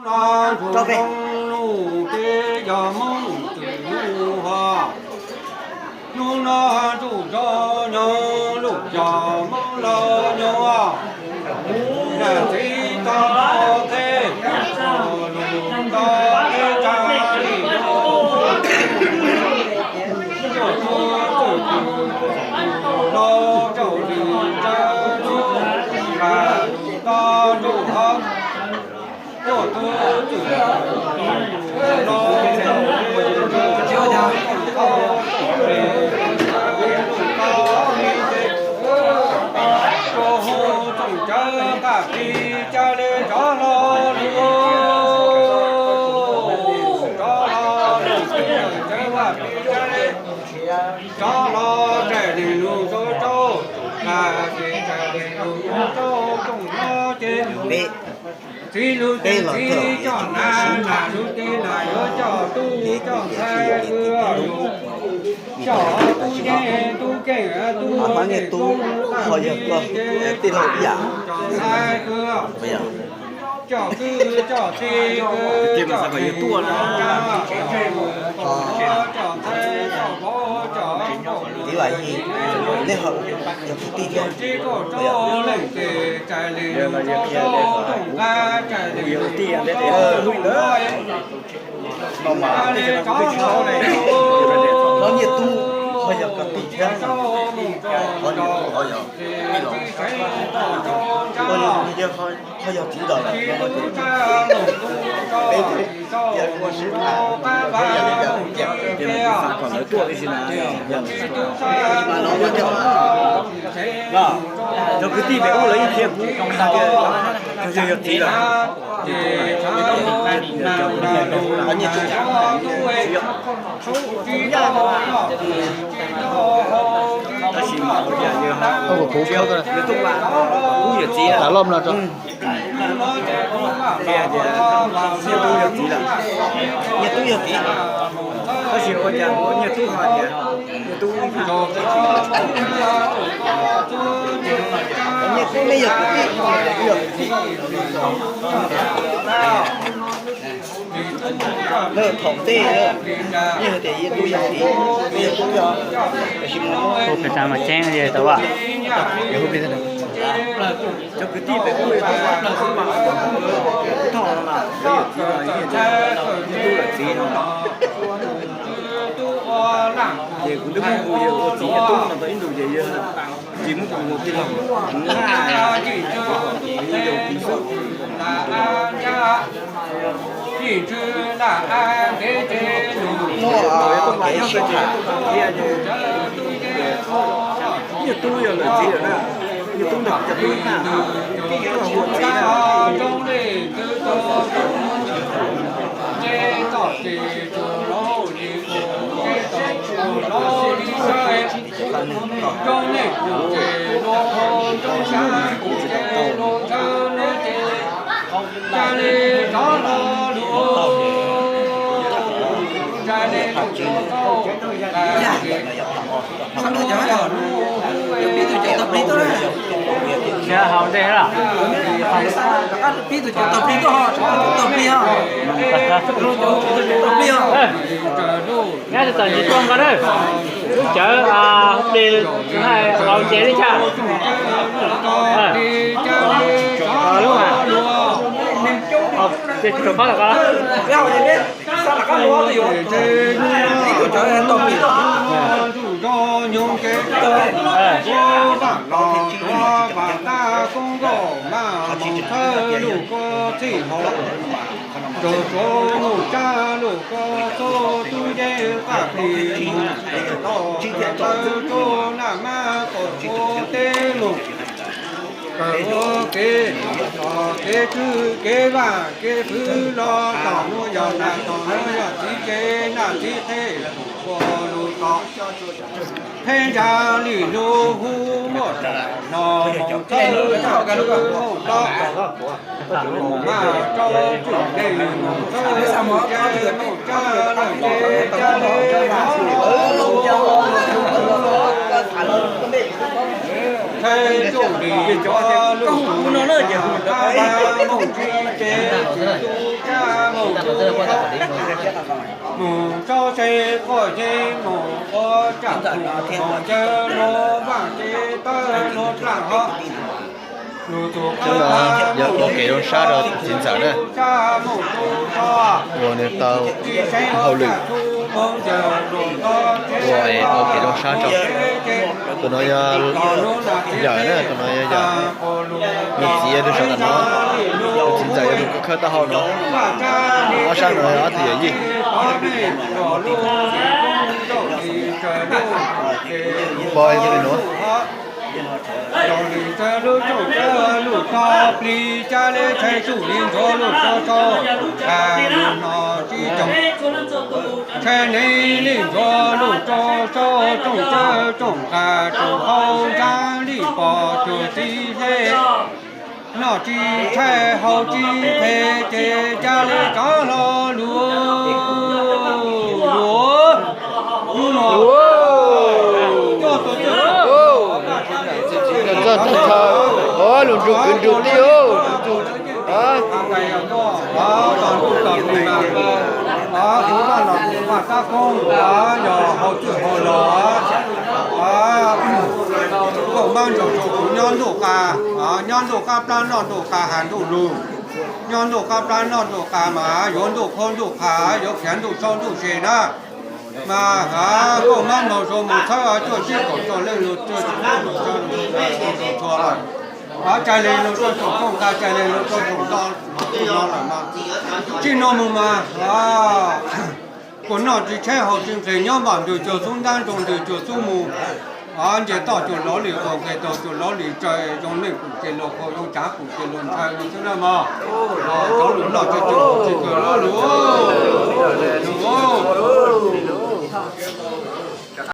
Hnub no ntuj zoo ntuj ces yog Hmoob twm ntuj ho, hnub no ntuj zoo nyoog ntuj yog Hmoob los nyoog os. Nam txiv tau thej, lus tau thej tsa li, tuaj tus twm tus los rau li tsa lub, nqa lus tau ntuj ho. Rov los tsaim li lus rau rau, ces tsaim li lus rau rau no ces txiv lus ces txiv coj nas, nas lus ces nas yuav coj tub coj ntxhais, coj tub yeej tub keej tub yeej tub, ces coj ntxhais kwv, coj kwv coj tij kwv, coj tij coj tub, coj ntxhais coj vauv coj, txiv kom rau leej ces tsaim li lus rau rau nqa, tsaim li lus rau rau no. Nyiaj tub ho yog koj tij thiab, ho yog txiv lawm, peb ua sib tham, ces mas lawv muab coj, cov kwv tij pem ub lawv yeej qhia kuv hais tias yog yog txiv lawm. Tab sis mas ua cas yawg ho, yawg tub, kub yawm txiv, qhia tias nyiaj tub yog txiv lawm, nyiaj tub yog txiv, tab sis ua cas nyiaj tub ho tias nyiaj tub, nyiaj tub ne yog kwv tij, yog kwv tij. Lawv thaum ntej, nej hais tias yawg tub yog txiv, yawg tub yog, tab sis mas hu pes tas mas ceeb li tau as. Cov kwv tij pem ub yawg tub mas, thaum no mas yawg txiv no, yawg tub yawm txiv no, ces kuv twb muab hu yawg ua txiv yawg tub no tau ib ntus ces yawg tsis muab kuv hu tij laug, kuv nqa yawg hu xwb. Yawg tub yog lawm txiv lawm na, yawg tub ntawd cov tub na, hu txiv na. Pib tus cov tau plig tuaj ho, cov tau plig ho. Nyab tsis txawm nyias tuaj nqa na. Lub cawv plig hais laus ces li cas. Lub ces rau phab tom ko. Rau rau mus tsa lus ko txo tub yeej qaj plig mus tau tawv rau naj mab tom teb lug. Kawg ua kev, kev twg kev vaj kev fwv los tom nuav yog nag tom nuav yog txiv kev naj txiv qheb ua lug tom. Peb nrag li lug hu muaj ram no moog txhawb moog to, moog maj rau tug dej moog txhawb tug dej moog tsa lug kev tsa lug Ntshai tsoom dim cov lug tug, tab mus ntsib ces tsis tu tsab mus tug, mus tsob se quaj yeeb mus ua tsam tug, mus ncaws luag vaaj ces tawb luag dlaaj hov. Lug tug qab mus yog ua kev zoo sab rau tug txiv ntxawm na, ua nws tau hauj lwm, ua es ua kev zoo sab rau. Tus no yog yawm na, tus no yog yawm, nws txiv yog tug sawv ntawm no, tus txiv ntxawm yog tus khawb taub hau no. Ob sab no yog ob tug yawm yij. Pog yog li nuav. Lub tsooj tsawb lub tso plig, ca le ntshai tsuj li ntsuag lub tso tso, a lug no tsi coog. Ntshai neeg li ntsuag lub tso tso, tsooj tsawb tsooj nqaj tsooj hau ntsaab li pog cuag txiv hle. Noj tsi ntshai haus tsi phem ces ca le rov hlo lug. Lug, lug, lug. Txog tag nrho, lug nrug kwv nrug tij. Kuv Vaj Los Kuv Vaj Tab Koob yog haus txwj haus los, koj mab nrug tug kuv nyob ntuj qas, nyob ntuj qab plab noj ntuj qas has ntuj lug, nyob ntuj qab plab noj ntuj qas mas yuav ntuj qhuab ntuj qha, yuav khiav ntuj saub ntuj se na. Mas koj mab nrug tug mus txhawb cuaj tsib kaum txog leej lug, cuaj tsib kaum txog lug txhua lawm. Txais leeg lug rua tsoom kooj nqaj, txais leeg lug rua tsoom ntoo no lawm mas, txij no mus mas kuas noj tsi tshaib haus tsi nqhis, nyob npaum ntws cuag xub ntab, nroo ntws cuag xub mus. Nce toj cuag lov li qaug, nqes tog cuag lov li tsaws, zoo neej pum ces luag qaug, zoo tsav pum ces luag ntshaw li xwb na mog. Cov lug noj tsi cuag, tsi cuag lub lug, lug.